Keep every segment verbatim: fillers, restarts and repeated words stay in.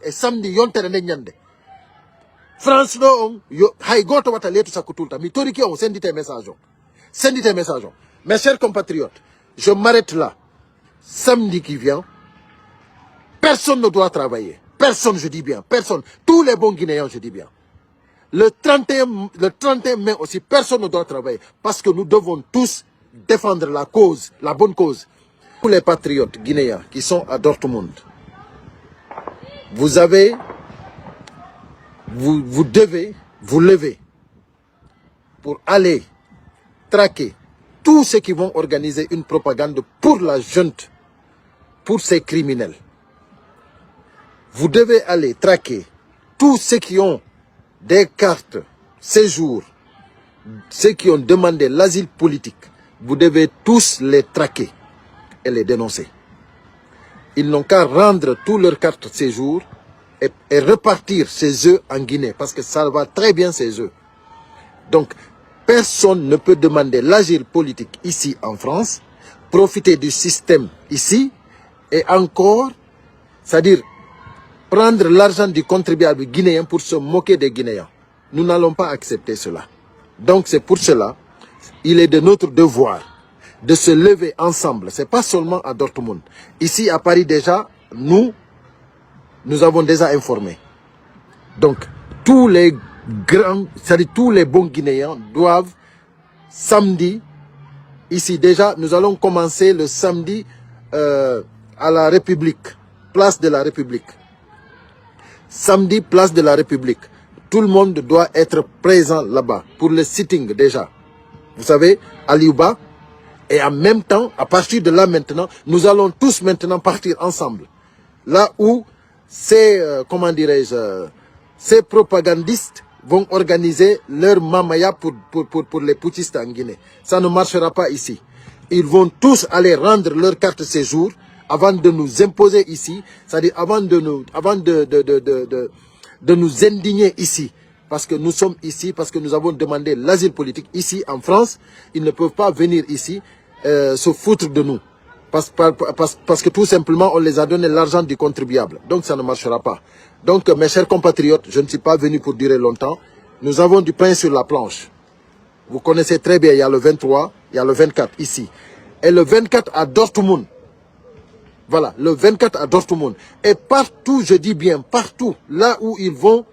e samedi yontere nden ñande. France ɗo on, yo, hay gooto wata leetu sakko tulta. Mi torike on, sendite message on. Sendite message on. Mes chers compatriotes, je m'arrête là. Samedi qui vient, personne ne doit travailler. Personne, je dis bien, personne. Tous les bons Guinéens, je dis bien. Le trente et un, le trente et un mai aussi, personne ne doit travailler. Parce que nous devons tous défendre la cause, la bonne cause. Tous les patriotes guinéens qui sont à Dortmund, vous avez, vous, vous devez vous lever pour aller traquer tous ceux qui vont organiser une propagande pour la junte, pour ces criminels. Vous devez aller traquer tous ceux qui ont des cartes séjour, ceux qui ont demandé l'asile politique. Vous devez tous les traquer et les dénoncer. Ils n'ont qu'à rendre toutes leurs cartes séjour et, et repartir chez eux en Guinée, parce que ça va très bien chez eux. Donc, personne ne peut demander l'asile politique ici en France, profiter du système ici, et encore, c'est-à-dire prendre l'argent du contribuable guinéen pour se moquer des Guinéens. Nous n'allons pas accepter cela. Donc c'est pour cela, il est de notre devoir de se lever ensemble. C'est pas seulement à Dortmund. Ici, à Paris déjà, nous, nous avons déjà informé. Donc, tous les grands, c'est-à-dire tous les bons Guinéens doivent samedi, ici déjà, nous allons commencer le samedi euh, à la République, place de la République. Samedi, place de la République. Tout le monde doit être présent là-bas pour le sitting déjà. Vous savez, à Liuba. Et en même temps, à partir de là maintenant, nous allons tous maintenant partir ensemble. Là où ces, euh, comment dirais-je, euh, ces propagandistes vont organiser leur mamaya pour, pour, pour, pour les putschistes en Guinée. Ça ne marchera pas ici. Ils vont tous aller rendre leur carte séjour avant de nous imposer ici, c'est-à-dire avant de nous, avant de, de, de, de, de, de nous indigner ici. Parce que nous sommes ici, parce que nous avons demandé l'asile politique ici en France. Ils ne peuvent pas venir ici euh, se foutre de nous. Parce, par- parce- parce que tout simplement, on les a donné l'argent du contribuable. Donc ça ne marchera pas. Donc, euh, mes chers compatriotes, je ne suis pas venu pour durer longtemps. Nous avons du pain sur la planche. Vous connaissez très bien, il y a le vingt-trois, il y a le vingt-quatre ici. Et le vingt-quatre à Dortmund. Voilà, le vingt-quatre à Dortmund. Et partout, je dis bien partout, là où ils vont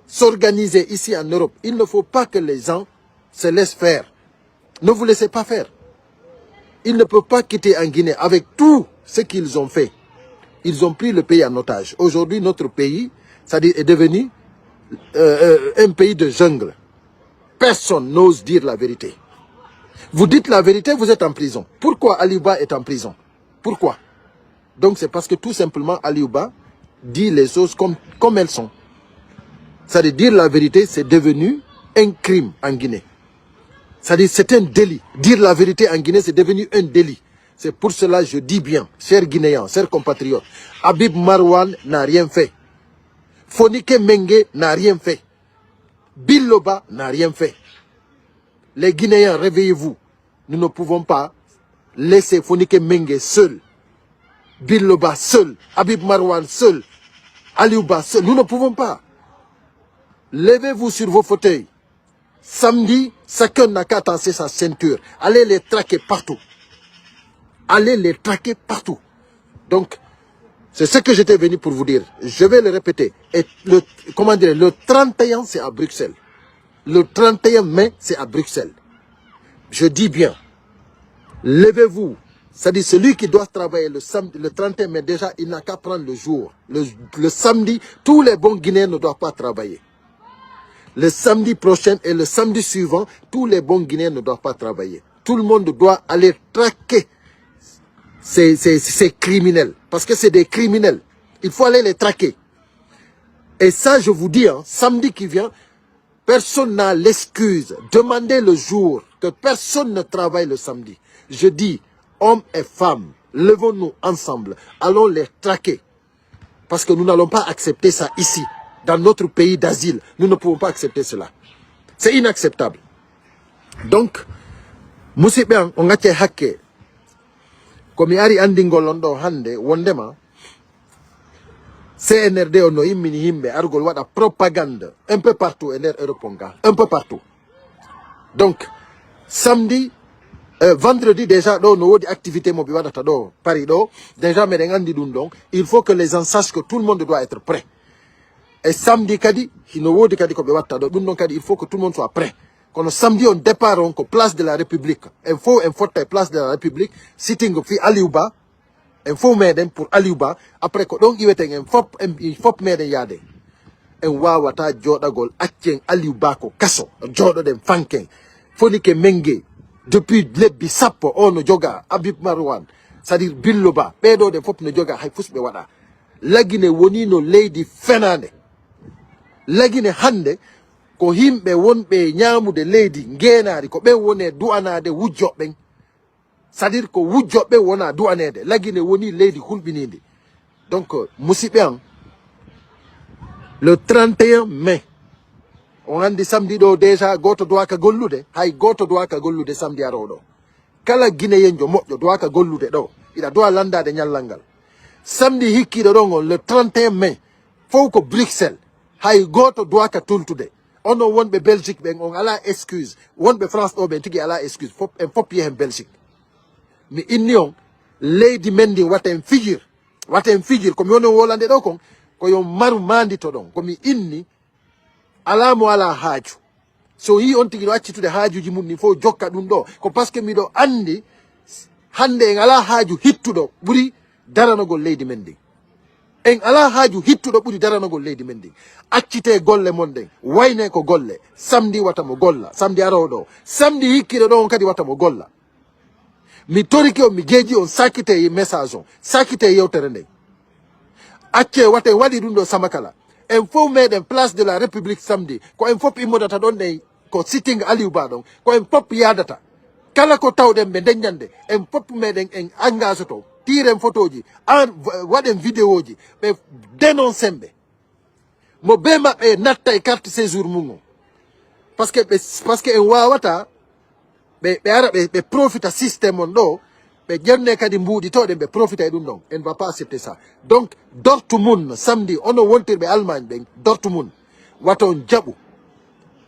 s'organiser ici en Europe, il ne faut pas que les gens se laissent faire. Ne vous laissez pas faire. Ils ne peuvent pas quitter en Guinée avec tout ce qu'ils ont fait. Ils ont pris le pays en otage. Aujourd'hui, notre pays, c'est-à-dire, est devenu euh, euh, un pays de jungle. Personne n'ose dire la vérité. Vous dites la vérité, vous êtes en prison. Pourquoi Aliuba est en prison? Pourquoi? Donc c'est parce que tout simplement Aliuba dit les choses comme, comme elles sont. C'est-à-dire dire la vérité, c'est devenu un crime en Guinée. C'est-à-dire c'est un délit. Dire la vérité en Guinée, c'est devenu un délit. C'est pour cela que je dis bien, chers Guinéens, chers compatriotes, Habib Marwan n'a rien fait. Fonike Mengue n'a rien fait. Biloba n'a rien fait. Les Guinéens, réveillez-vous. Nous ne pouvons pas laisser Fonike Mengue seul, Biloba seul, Habib Marwan seul, Aliuba seul. Nous ne pouvons pas. Levez-vous sur vos fauteuils. Samedi, chacun n'a qu'à attacher sa ceinture. Allez les traquer partout. Allez les traquer partout. Donc, c'est ce que j'étais venu pour vous dire. Je vais le répéter. Et le, comment dire, le trente et un, c'est à Bruxelles. Le trente et un mai, c'est à Bruxelles. Je dis bien, levez-vous. C'est-à-dire celui qui doit travailler le, samedi, le trente et un mai, déjà, il n'a qu'à prendre le jour. Le, le samedi, tous les bons Guinéens ne doivent pas travailler. Le samedi prochain et le samedi suivant, tous les bons Guinéens ne doivent pas travailler. Tout le monde doit aller traquer ces, ces, ces criminels. Parce que c'est des criminels. Il faut aller les traquer. Et ça, je vous dis, hein, samedi qui vient, personne n'a l'excuse. Demandez le jour que personne ne travaille le samedi. Je dis, hommes et femmes, levons-nous ensemble. Allons les traquer. Parce que nous n'allons pas accepter ça ici, dans notre pays d'asile. Nous ne pouvons pas accepter cela. C'est inacceptable. Donc, musidɓe an, on accay hakke. Ko mi ari anndingol on ɗo hannde, wondema, C N R D on no immini yimɓe argol waɗa propagande un peu partout e nder Europe on ga, un peu partout. Donc, samedi, euh, vendredi déjà ɗo no woodi activité mo ɓe waɗata ɗo Paris ɗo. Déjà meɗen anndi ɗum ɗon. Il faut que les gens sachent que tout le monde doit être prêt. E samedi kadi, hino woodi kadi ko ɓe watta ɗo. Ɗum ɗon kadi, il faut que tout le monde soit prêt. Kono samedi on départ on ko Place de la République. En fof en fotta e Place de la République, sitting fi Aliou Ba. En fof meɗen pour Aliou Ba. Après ko ɗon iweten en fof, en fof meɗen yaade. En waawata jooɗagol, accen Aliou Ba ko kaso. Jooɗoɗen fanken. Fonike Menge, depuis lebbi sappo, o no joga, Habib Marwan, c'est-à-dire Billo Ba. Ɓeeɗo ɗen fof no joga, hay fus ɓe waɗa. Lagine woni no leydi fenaande. Lagine hannde ko yimɓe wonɓe e ñaamude leydi ngeenaari, ko ɓen woni e du'anaade wujjoɓe ɓen. C'est-à-dire ko wujjoɓe ɓen wona du'aneede. Lagine woni leydi hulɓiniindi. Donc, musiɓɓe an, le trente et un mai, on anndi samedi ɗo déjà gooto duwaka gollude, hay gooto duwaka gollude samedi arooɗo. Kala Gineyenjo moƴƴo duwaka gollude ɗo, iɗa duwa lanndaade ñallal ngal. Samedi hikkiiɗo ɗon on, le trente et un mai, fow ko Bruxelles, hay gooto duwaka tultude. Onon wonɓe Belgique ɓen, on alaa excuse. Wonɓe France ɗo ɓen tigi alaa excuse. Fop, en fop yehen Belgique. Mi inni on, leydi men ndin wata en fijir. Wata en fijir. Ko mi woni on wolande ɗo kon, ko yo maru maandito ɗon. Ko mi inni, alaa mo alaa haaju. So yii on tigi no accitude haajuuji mun ɗin fow jokka ɗum ɗo, ko parce que miɗo anndi hannde en alaa haaju hittuɗo ɓuri daranogol leydi men ndin. En alaa haaju hittuɗo ɓuri daranogol leydi men ndin. Accitee golle mon ɗen, waynee ko golle. Samedi wata mo golla, samedi arooɗo ɗo. Samedi hikkiiɗo ɗo on kadi wata mo golla. Mi torike on, mi geeji on, sakitee message on, sakitee yewtere nden. Accee wata en waɗi ɗum ɗo samakala. En fow meɗen Place de la République samedi. Ko en fof immodata ɗon ɗen, ko sitting Aliou Ba ɗon. Ko en fof yaadata. Kala ko tawɗen ɓe nden ñande, en fof meɗen en engage to. Tiiren fotooji, en waɗen vidéoji, ɓe dénoncen ɓe. Mo bee maɓɓe natta e carte séjour mum on. Parce que ɓe, parce que en waawata, ɓe, ɓe ara, ɓe, ɓe profita système on ɗo, ɓe ƴenne kadi mbuuɗi to ɗen, ɓe profita e ɗum ɗon. En va pas accepter ça. Donc, Dortmund, samedi, onon wontirɓe Allemagne ɓen, Dortmund, wata on jaɓu.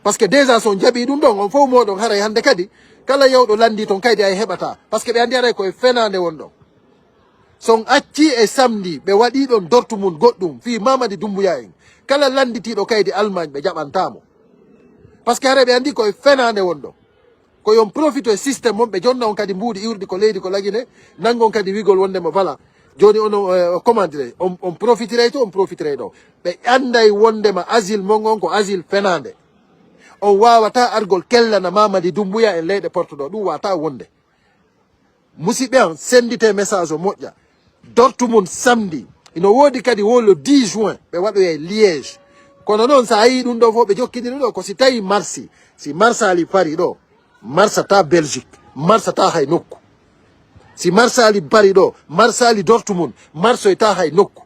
Parce que déjà so on jaɓii ɗum ɗon, on fow mooɗon haray hannde kadi, kala yawɗo lanndii ton kaydi ay heɓataa. Parce que ɓe anndi haray ko e fenaande won ɗon. So on accii e samedi, ɓe waɗii ɗon Dortmund goɗɗum fii Mamadi Doumbouya en. Kala lannditiiɗo kaydi Allemagne, ɓe jaɓantaa mo. Parce que haray ɓe anndi ko e fenaande won ɗon. Ko yo on profito e système mon, ɓe jonna on kadi mbuuɗi iwruɗi ko leydi ko lagine, nanngon kadi wi'gol wonde mo voilà. Jooni onon, eh, comment dirais, on, on profitiray to, on profitiray ɗo. Ɓe annday wondema asile mon on ko asile fenaande. On waawataa argol kellana Mamadi Doumbouya en leyɗe Porto ɗo, ɗum waawataa wonde. Musiɓɓe an, sennditee message o moƴƴa. Dortmund samedi. Ino woodi kadi wo le dix juin, ɓe waɗoyay Liège. Kono noon, so a yii ɗum ɗo fof, ɓe jokkindiri ɗo, ko si tawi marsi, si marsaali Paris ɗo, marsata Belgique, marsata hay nokku. Si marsaali Paris ɗo, marsaali Dortmund, marsoyta hay nokku.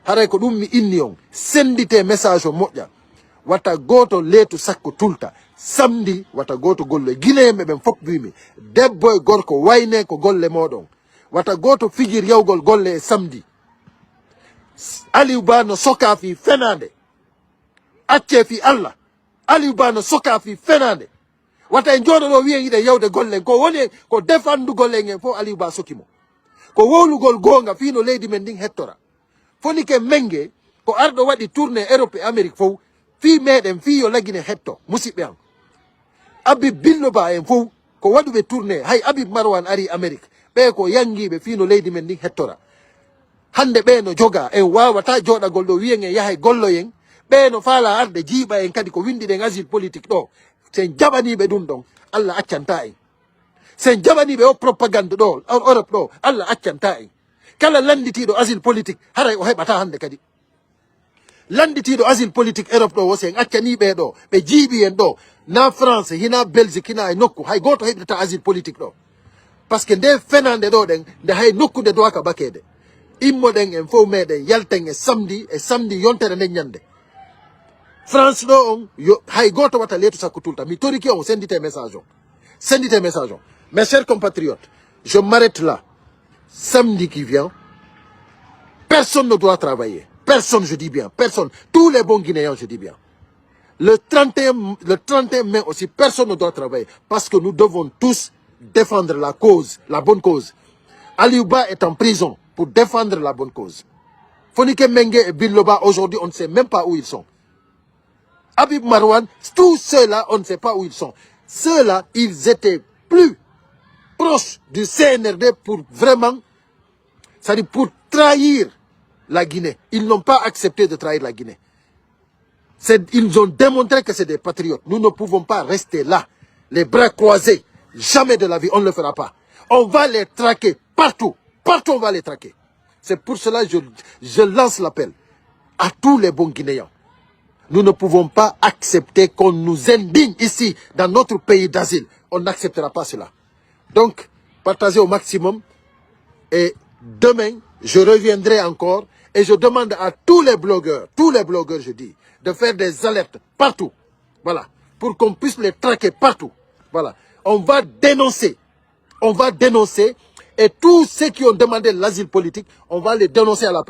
Haray ko ɗum mi inni on, sennditee message o moƴƴa. Wata gooto leetu sakko tulta. Samedi, wata gooto golloy. Gineyanɓe ɓen fof wiimi, debbo e gorko, waynee ko golle mooɗon. Wata gooto fijir yawgol golle e samedi. Aliou Ba no sokaa fii fenaande. Accee fii Alla. Aliou Ba no sokaa fii fenaande. Wata en jooɗo ɗo wi'en hiɗen yawde golle en. Ko woni en, ko defandugol en en fof Aliou Ba soki mo. Ko wowlugol goonga fii no leydi men ndin hettora. Fonike Menge ko arɗo waɗi tournée Europe e Amérique fow. Fii meɗen, fii yo lagine hetto, musiɓɓe an. Habib Billo Ba en fow ko waɗuɓe tournée. Hay Habib Marwan ari Amérique. Ɓe ko yangiiɓe fii no leydi men ndin hettora. Hannde ɓee no jogaa, en waawataa jooɗagol ɗo wi'en en yahay golloyen. Ɓee no faalaa arde jiiɓa en kadi ko winndi ɗen asile politique ɗo. Si en jaɓanii ɓe ɗum ɗon, Alla accantaa en. Si en jaɓanii ɓe o propagande ɗo, o-, Europe ɗo, Alla accantaa en. Kala lannditiiɗo asile politique, haray o heɓataa hannde kadi. Lannditiiɗo asile politique Europe ɗo, wo si en accanii ɓee ɗo, ɓe jiiɓii en ɗo, naa France, hinaa Belgique, hinaa e nokku, hay gooto heɓirtaa asile politique ɗo. Parce que nde fenaande ɗo ɗen, nde hay nokku nde duwaaka bakeede. Immoɗen en fow meɗen, yalten e samedi, e samedi yontere nden ñannde. France ɗo on, yo, hay gooto wata leetu sakko tulta. Mi torike on, sennditee message on. Sennditee message on. Mes chers compatriotes, je m'arrête là. Samedi qui vient, personne ne doit travailler. Personne, je dis bien, personne. Tous les bons Guinéens, je dis bien. Le trente et un, le trente et un mai aussi, personne ne doit travailler parce que nous devons tous défendre la cause, la bonne cause. Aliou Ba est en prison pour défendre la bonne cause. Fonike Mengue et Biloba, aujourd'hui, on ne sait même pas où ils sont. Habib Marwan, tous ceux-là, on ne sait pas où ils sont. Ceux-là, ils étaient plus proches du C N R D pour vraiment, c'est-à-dire pour trahir la Guinée. Ils n'ont pas accepté de trahir la Guinée. C'est, ils ont démontré que c'est des patriotes. Nous ne pouvons pas rester là, les bras croisés. Jamais de la vie, on ne le fera pas. On va les traquer partout. Partout, on va les traquer. C'est pour cela que je, je lance l'appel à tous les bons Guinéens. Nous ne pouvons pas accepter qu'on nous indigne ici, dans notre pays d'asile. On n'acceptera pas cela. Donc, partagez au maximum. Et demain, je reviendrai encore. Et je demande à tous les blogueurs, tous les blogueurs, je dis, de faire des alertes partout. Voilà. Pour qu'on puisse les traquer partout. Voilà. On va dénoncer. On va dénoncer. Et tous ceux qui ont demandé l'asile politique, on va les dénoncer à la